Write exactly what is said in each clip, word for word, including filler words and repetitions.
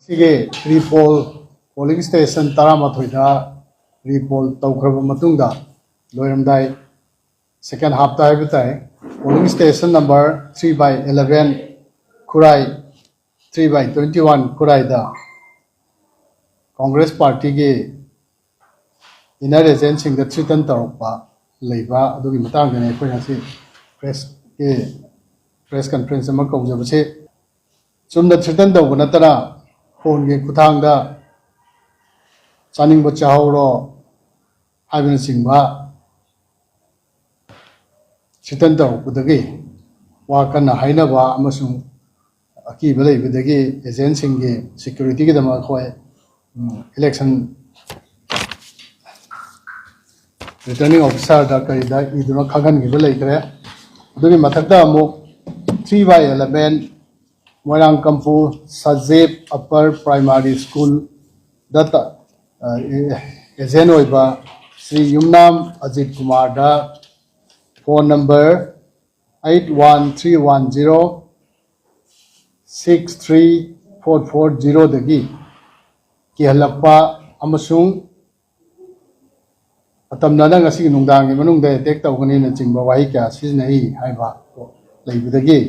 ꯁꯤꯒꯤ ꯔꯤꯄꯣꯜ polling station ꯇꯔꯥꯃꯥꯊꯣꯏꯗ ꯔꯤꯄꯣꯜ ꯇꯧꯈ꯭ꯔꯕ ꯃꯇꯨꯡꯗ, ꯂꯣꯏꯔꯝꯗꯥꯏ ꯁꯦꯀꯦꯟ ꯍꯥꯞꯇ ꯍꯥꯏꯕ ꯇꯥꯏ, polling station number three by eleven ꯈꯨꯔꯥꯏ, three by twenty one ꯈꯨꯔꯥꯏꯗ ꯀꯣꯡꯒ꯭ꯔꯦꯁ ꯄꯥꯔꯇꯤꯒꯤ ꯏꯟꯅꯔ ꯑꯦꯖꯦꯟꯁꯤꯡꯗ ꯊ꯭ꯔꯤꯇꯟ ꯇꯧꯔꯛꯄ ꯂꯩꯕ ꯑꯗꯨꯒꯤ ꯃꯇꯥꯡꯗꯅꯤ ꯑꯩꯈꯣꯏ ꯉꯁꯤ ꯄ꯭ꯔꯦꯁꯀꯤ ꯄ꯭ꯔꯦꯁ ꯀꯟꯐꯔꯦꯟꯁ ꯑꯃ ꯀꯧꯖꯕꯁꯤ꯫ ꯆꯨꯝꯅ ꯊ꯭ꯔꯤꯇꯟ ꯇꯧꯕ ꯅꯠꯇꯅ ꯐꯣꯟꯒꯤ ꯈꯨꯠꯊꯥꯡꯗ "ꯆꯥꯅꯤꯡꯕ ꯆꯥꯍꯧꯔꯣ" ꯍꯥꯏꯕꯅꯆꯤꯡꯕ ꯊ꯭ꯔꯤꯇꯟ ꯇꯧꯔꯛꯄꯗꯒꯤ, ꯋꯥ ꯀꯟꯅ ꯍꯥꯏꯅꯕ ꯑꯃꯁꯨꯡ ꯑꯀꯤꯕ ꯂꯩꯕꯗꯒꯤ ꯑꯦꯖꯦꯟꯁꯤꯡꯒꯤ ꯁꯦꯀ꯭ꯌꯨꯔꯤꯇꯤꯒꯤꯗꯃꯛ ꯑꯩꯈꯣꯏ ꯏꯂꯦꯛꯁꯟ ꯔꯤꯇꯔꯅꯤꯡ ꯑꯣꯐꯤꯁꯥꯔꯗ ꯀꯔꯤꯗ ꯏꯗꯨꯅ ꯈꯪꯍꯟꯈꯤꯕ ꯂꯩꯈ꯭ꯔꯦ꯫ ꯑꯗꯨꯒꯤ ꯃꯊꯛꯇ ꯑꯃꯨꯛ three by eleven ꯃꯣꯏꯔꯥꯡꯀꯝꯄꯨ ꯁꯖꯦꯞ ꯑꯞꯄꯔ ꯄ꯭ꯔꯥꯏꯃꯥꯔꯤ ꯁ꯭ꯀꯨꯜꯗ ꯑꯦꯖꯦꯟ ꯑꯣꯏꯕ ꯁ꯭ꯔꯤ ꯌꯨꯝꯅꯥꯝ ꯑꯖꯤꯠ ꯀꯨꯃꯥꯔꯗ phone number eight one three one zero six three four four zeroꯗꯒꯤ ꯀꯤꯍꯜꯂꯛꯄ ꯑꯃꯁꯨꯡ ꯃꯇꯝ ꯅꯪ ꯉꯁꯤꯒꯤ ꯅꯨꯡꯗꯥꯡꯒꯤ ꯃꯅꯨꯡꯗ ꯑꯦꯇꯦꯛ ꯇꯧꯒꯅꯤꯅ ꯆꯤꯡꯕ ꯋꯥꯍꯩ ꯀꯌꯥ ꯁꯤꯖꯤꯟꯅꯩ ꯍꯥꯏꯕ ꯂꯩꯕꯗꯒꯤ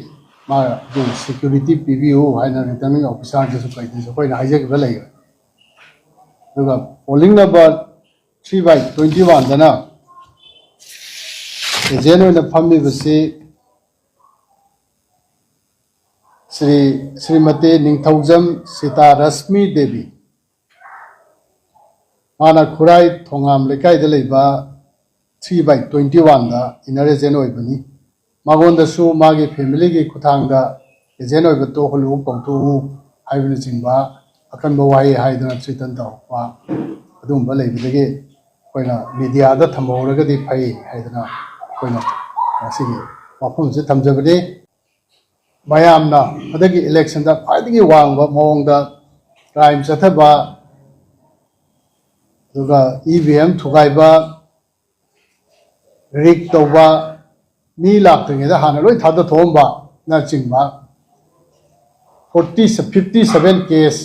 ꯃꯥꯕꯨ ꯁꯦꯀ꯭ꯌꯨꯔꯤꯇꯤ ꯄꯤꯕꯤꯌꯨ ꯍꯥꯏꯅ ꯔꯤꯇꯔꯅꯤꯡ ꯑꯣꯐꯤꯁꯥꯔꯗꯁꯨ ꯀꯩꯗꯁꯨ ꯑꯩꯈꯣꯏꯅ ꯍꯥꯏꯖꯈꯤꯕ ꯂꯩꯈ꯭ꯔꯦ꯫ ꯑꯗꯨꯒ polling number three by twenty oneꯗꯅ ꯑꯦꯖꯦꯟ ꯑꯣꯏꯅ ꯐꯝꯃꯤꯕꯁꯤ ꯁ꯭ꯔꯤ ꯁ꯭ꯔꯤꯃꯇꯤ ꯅꯤꯡꯊꯧꯖꯝ ꯁꯤꯇꯥꯔꯁꯃꯤ ꯗꯦꯕꯤ꯫ ꯃꯥꯅ ꯈꯨꯔꯥꯏ ꯊꯣꯉꯥꯝ ꯂꯩꯀꯥꯏꯗ ꯂꯩꯕ three by twenty oneꯗ ꯏꯟꯅꯔ ꯑꯦꯖꯦꯟ ꯑꯣꯏꯕꯅꯤ꯫ ꯃꯉꯣꯟꯗꯁꯨ ꯃꯥꯒꯤ ꯐꯦꯃꯤꯂꯤꯒꯤ ꯈꯨꯠꯊꯥꯡꯗ ꯑꯦꯖꯦꯟ ꯑꯣꯏꯕ ꯇꯣꯛꯍꯜꯂꯨ, ꯀꯧꯊꯣꯛꯎ ꯍꯥꯏꯕꯅꯆꯤꯡꯕ ꯑꯀꯟꯕ ꯋꯥꯍꯩ ꯍꯥꯏꯗꯨꯅ ꯊ꯭ꯔꯤꯇꯟ ꯇꯧꯔꯛꯄ ꯑꯗꯨꯒꯨꯝꯕ ꯂꯩꯕꯗꯒꯤ ꯑꯩꯈꯣꯏꯅ ꯃꯤꯗꯤꯌꯥꯗ ꯊꯝꯍꯧꯔꯒꯗꯤ ꯐꯩ ꯍꯥꯏꯗꯅ ꯑꯩꯈꯣꯏꯅ ꯉꯁꯤꯒꯤ ꯋꯥꯐꯝꯁꯦ ꯊꯝꯖꯕꯅꯤ꯫ ꯃꯌꯥꯝꯅ ꯍꯟꯗꯛꯀꯤ ꯏꯂꯦꯛꯁꯟꯗ ꯈ꯭ꯋꯥꯏꯗꯒꯤ ꯋꯥꯡꯕ ꯃꯑꯣꯡꯗ ꯀ꯭ꯔꯥꯏꯝ ꯆꯠꯊꯕ, ꯑꯗꯨꯒ ꯏ ꯚꯤ ꯑꯦꯝ ꯊꯨꯒꯥꯏꯕ, ꯔꯤꯛ ꯇꯧꯕ, ꯃꯤ ꯂꯥꯛꯇ꯭ꯔꯤꯉꯩꯗ ꯍꯥꯟꯅ ꯂꯣꯏ ꯊꯥꯗꯊꯣꯛꯑꯝꯕꯅꯆꯤꯡꯕ forty fifty seven case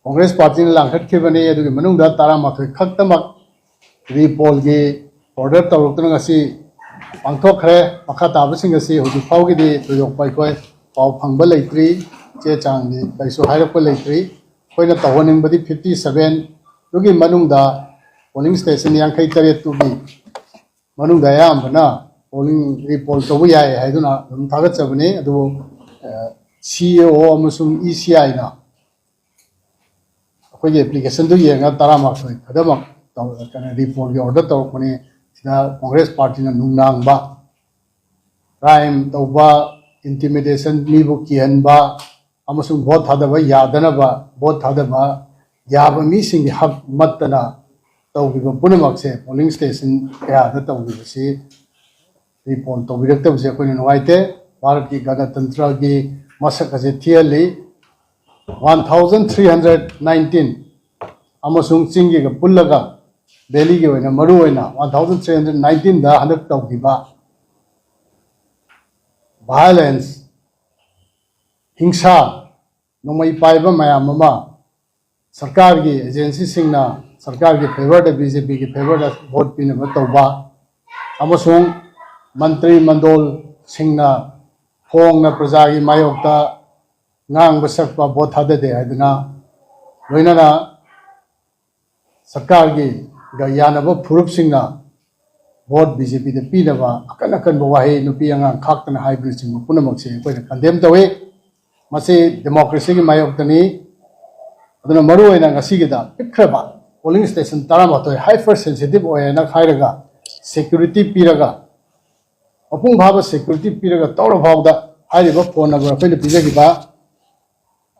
Congress ꯄꯥꯔꯇꯤꯅ ꯂꯥꯡꯈꯠꯈꯤꯕꯅꯤ꯫ ꯑꯗꯨꯒꯤ ꯃꯅꯨꯡꯗ ꯇꯔꯥꯃꯥꯊꯣꯏ ꯈꯛꯇꯃꯛ ꯔꯤꯄꯣꯜꯒꯤ ꯑꯣꯔꯗꯔ ꯇꯧꯔꯛꯇꯨꯅ ꯉꯁꯤ ꯄꯥꯡꯊꯣꯛꯈ꯭ꯔꯦ꯫ ꯃꯈꯥ ꯇꯥꯕꯁꯤꯡ ꯑꯁꯤ ꯍꯧꯖꯤꯛ ꯐꯥꯎꯒꯤꯗꯤ ꯊꯣꯏꯗꯣꯛꯄ ꯑꯩꯈꯣꯏ ꯄꯥꯎ ꯐꯪꯕ ꯂꯩꯇ꯭ꯔꯤ꯫ ꯆꯦ ꯆꯥꯡꯗꯤ ꯀꯔꯤꯁꯨ ꯍꯥꯏꯔꯛꯄ ꯂꯩꯇ꯭ꯔꯤ꯫ ꯑꯩꯈꯣꯏꯅ ꯇꯧꯍꯟꯅꯤꯡꯕꯗꯤ fifty seven ꯗꯨꯒꯤ ꯃꯅꯨꯡꯗ ꯄꯣꯂꯤꯡ ꯁ꯭ꯇꯦꯁꯟ ꯌꯥꯡꯈꯩ ꯇꯔꯦꯠꯇꯨꯒꯤ ꯃꯅꯨꯡꯗ ꯑꯌꯥꯝꯕꯅ ꯄꯣꯂꯤꯡ ꯔꯤꯄꯣꯜ ꯇꯧꯕ ꯌꯥꯏ ꯍꯥꯏꯗꯨꯅ ꯑꯗꯨꯝ ꯊꯥꯒꯠꯆꯕꯅꯤ꯫ ꯑꯗꯨꯕꯨ ꯁꯤ ꯏ ꯑꯣ ꯑꯃꯁꯨꯡ ꯏ ꯁꯤ ꯑꯥꯏꯅ ꯑꯩꯈꯣꯏꯒꯤ ꯑꯦꯄ꯭ꯂꯤꯀꯦꯁꯟꯗꯨ ꯌꯦꯡꯉꯒ ꯇꯔꯥꯃꯥꯊꯣꯏ ꯈꯛꯇꯃꯛ ꯇꯧ-, ꯀꯩꯅꯣ, ꯔꯤꯄꯣꯜꯒꯤ ꯑꯣꯔꯗꯔ ꯇꯧꯔꯛꯄꯅꯤ꯫ ꯁꯤꯗ ꯀꯣꯡꯒ꯭ꯔꯦꯁ ꯄꯥꯔꯇꯤꯅ ꯅꯨꯡꯅꯥꯡꯕ, ꯀ꯭ꯔꯥꯏꯝ ꯇꯧꯕ, ꯏꯟꯇꯤꯃꯤꯗꯦꯁꯟ, ꯃꯤꯕꯨ ꯀꯤꯍꯟꯕ ꯑꯃꯁꯨꯡ ꯚꯣꯠ ꯊꯥꯗꯕ ꯌꯥꯗꯅꯕ, ꯚꯣꯠ ꯊꯥꯗꯕ ꯌꯥꯕ ꯃꯤꯁꯤꯡꯒꯤ ꯍꯛ ꯃꯠꯇꯅ ꯇꯧꯈꯤꯕ ꯄꯨꯝꯅꯃꯛꯁꯦ ꯄꯣꯂꯤꯡ ꯁ꯭ꯇꯦꯁꯟ ꯀꯌꯥꯗ ꯇꯧꯈꯤꯕꯁꯤ ꯔꯤꯄꯣꯜ ꯇꯧꯕꯤꯔꯛꯇꯕꯁꯦ ꯑꯩꯈꯣꯏꯅ ꯅꯨꯡꯉꯥꯏꯇꯦ꯫ ꯚꯥꯔꯠꯀꯤ ꯒꯅꯇꯟꯇ꯭ꯔꯒꯤ ꯃꯁꯛ ꯑꯁꯦ ꯊꯤꯍꯜꯂꯤ꯫ One thousand three hundred nineteen ꯑꯃꯁꯨꯡ ꯆꯤꯡꯒꯤꯒ ꯄꯨꯜꯂꯒ ꯚꯦꯂꯤꯒꯤ ꯑꯣꯏꯅ ꯃꯔꯨ ꯑꯣꯏꯅ one thousand three hundred nineteenꯗ ꯍꯟꯗꯛ ꯇꯧꯈꯤꯕ ꯚꯥꯏꯑꯣꯂꯦꯟꯁ, ꯍꯤꯡꯁꯥ, ꯅꯣꯡꯃꯩ ꯄꯥꯏꯕ ꯃꯌꯥꯝ ꯑꯃ ꯁꯔꯀꯥꯔꯒꯤ ꯑꯦꯖꯦꯟꯁꯤꯁꯤꯡꯅ ꯁꯔꯀꯥꯔꯒꯤ ꯐꯦꯚꯔꯗ, ꯕꯤ ꯖꯦ ꯄꯤꯒꯤ ꯐꯦꯚꯔꯗ ꯚꯣꯠ ꯄꯤꯅꯕ ꯇꯧꯕ ꯑꯃꯁꯨꯡ ꯃꯟꯇ꯭ꯔꯤ ꯃꯟꯗꯣꯜꯁꯤꯡꯅ ꯐꯣꯡꯅ ꯄ꯭ꯔꯖꯥꯒꯤ ꯃꯥꯌꯣꯛꯇ ꯉꯥꯡꯕ ꯁꯛꯄ, ꯚꯣꯠ ꯊꯥꯗꯗꯦ ꯍꯥꯏꯗꯨꯅ, ꯂꯣꯏꯅꯅ ꯁꯔꯀꯥꯔꯒꯤꯒ ꯌꯥꯅꯕ ꯐꯨꯔꯨꯞꯁꯤꯡꯅ ꯚꯣꯠ ꯕꯤ ꯖꯦ ꯄꯤꯗ ꯄꯤꯅꯕ ꯑꯀꯟ ꯑꯀꯟꯕ ꯋꯥꯍꯩ, ꯅꯨꯄꯤ ꯑꯉꯥꯡ ꯈꯥꯛꯇꯅ ꯍꯥꯏꯕꯅꯆꯤꯡꯕ ꯄꯨꯝꯅꯃꯛꯁꯦ ꯑꯩꯈꯣꯏꯅ ꯀꯟꯗꯦꯝ ꯇꯧꯏ꯫ ꯃꯁꯤ ꯗꯦꯃꯣꯀ꯭ꯔꯦꯁꯤꯒꯤ ꯃꯥꯌꯣꯛꯇꯅꯤ꯫ ꯑꯗꯨꯅ ꯃꯔꯨꯑꯣꯏꯅ ꯉꯁꯤꯒꯤꯗ ꯄꯤꯛꯈ꯭ꯔꯕ ꯄꯣꯂꯤꯡ ꯁ꯭ꯇꯦꯁꯟ ꯇꯔꯥꯃꯥꯊꯣꯏ ꯍꯥꯏꯄꯔ ꯁꯦꯟꯁꯤꯇꯤꯚ ꯑꯣꯏꯌꯦꯅ ꯍꯥꯏꯔꯒ ꯁꯦꯀ꯭ꯌꯨꯔꯤꯇꯤ ꯄꯤꯔꯒ, ꯃꯄꯨꯡ ꯐꯥꯕ ꯁꯦꯀ꯭ꯌꯨꯔꯤꯇꯤ ꯄꯤꯔꯒ ꯇꯧꯔ ꯐꯥꯎꯗ ꯍꯥꯏꯔꯤꯕ ꯐꯣꯟ ꯅꯝꯕꯔ ꯑꯩꯈꯣꯏꯅ ꯄꯤꯖꯈꯤꯕ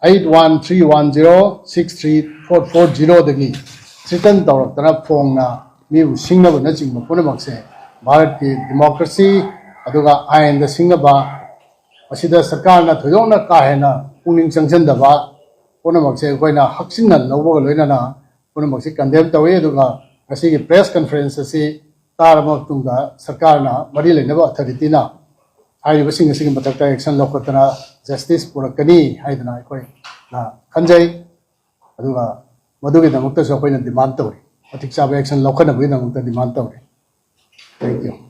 eight one three one zero six three four four zeroꯗꯒꯤ ꯊ꯭ꯔꯤꯇꯟ ꯇꯧꯔꯛꯇꯅ ꯐꯣꯡꯅ ꯃꯤꯕꯨ ꯁꯤꯡꯅꯕꯅꯆꯤꯡꯕ ꯄꯨꯝꯅꯃꯛꯁꯦ ꯚꯥꯔꯠꯀꯤ ꯗꯦꯃꯣꯀ꯭ꯔꯦꯁꯤ ꯑꯗꯨꯒ ꯑꯥꯏꯟꯗ ꯁꯤꯡꯅꯕ, ꯃꯁꯤꯗ ꯁꯔꯀꯥꯔꯅ ꯊꯣꯏꯗꯣꯛꯅ ꯀꯥ ꯍꯦꯟꯅ ꯄꯨꯛꯅꯤꯡ ꯆꯪꯁꯤꯟꯗꯕ ꯄꯨꯝꯅꯃꯛꯁꯦ ꯑꯩꯈꯣꯏꯅ ꯍꯛꯆꯤꯟꯅ ꯂꯧꯕꯒ ꯂꯣꯏꯅꯅ ꯄꯨꯝꯅꯃꯛꯁꯤ ꯀꯟꯗꯦꯝ ꯇꯧꯏ꯫ ꯑꯗꯨꯒ ꯉꯁꯤꯒꯤ ꯄ꯭ꯔꯦꯁ ꯀꯟꯐꯔꯦꯟꯁ ꯑꯁꯤ ꯇꯥꯔꯕ ꯃꯇꯨꯡꯗ ꯁꯔꯀꯥꯔꯅ ꯃꯔꯤ ꯂꯩꯅꯕ ꯑꯣꯊꯣꯔꯤꯇꯤꯅ ꯍꯥꯏꯔꯤꯕꯁꯤꯡ ꯑꯁꯤꯒꯤ ꯃꯊꯛꯇ ꯑꯦꯛꯁꯟ ꯂꯧꯈꯠꯇꯅ ꯖꯁꯇꯤꯁ ꯄꯨꯔꯛꯀꯅꯤ ꯍꯥꯏꯗꯅ ꯑꯩꯈꯣꯏꯅ ꯈꯟꯖꯩ꯫ ꯑꯗꯨꯒ ꯃꯗꯨꯒꯤꯗꯃꯛꯇꯁꯨ ꯑꯩꯈꯣꯏꯅ demand ꯇꯧꯔꯤ, ꯃꯇꯤꯛ ꯆꯥꯕ action ꯂꯧꯈꯠꯅꯕꯒꯤꯗꯃꯛꯇ demand ꯇꯧꯔꯤ꯫ Thank you.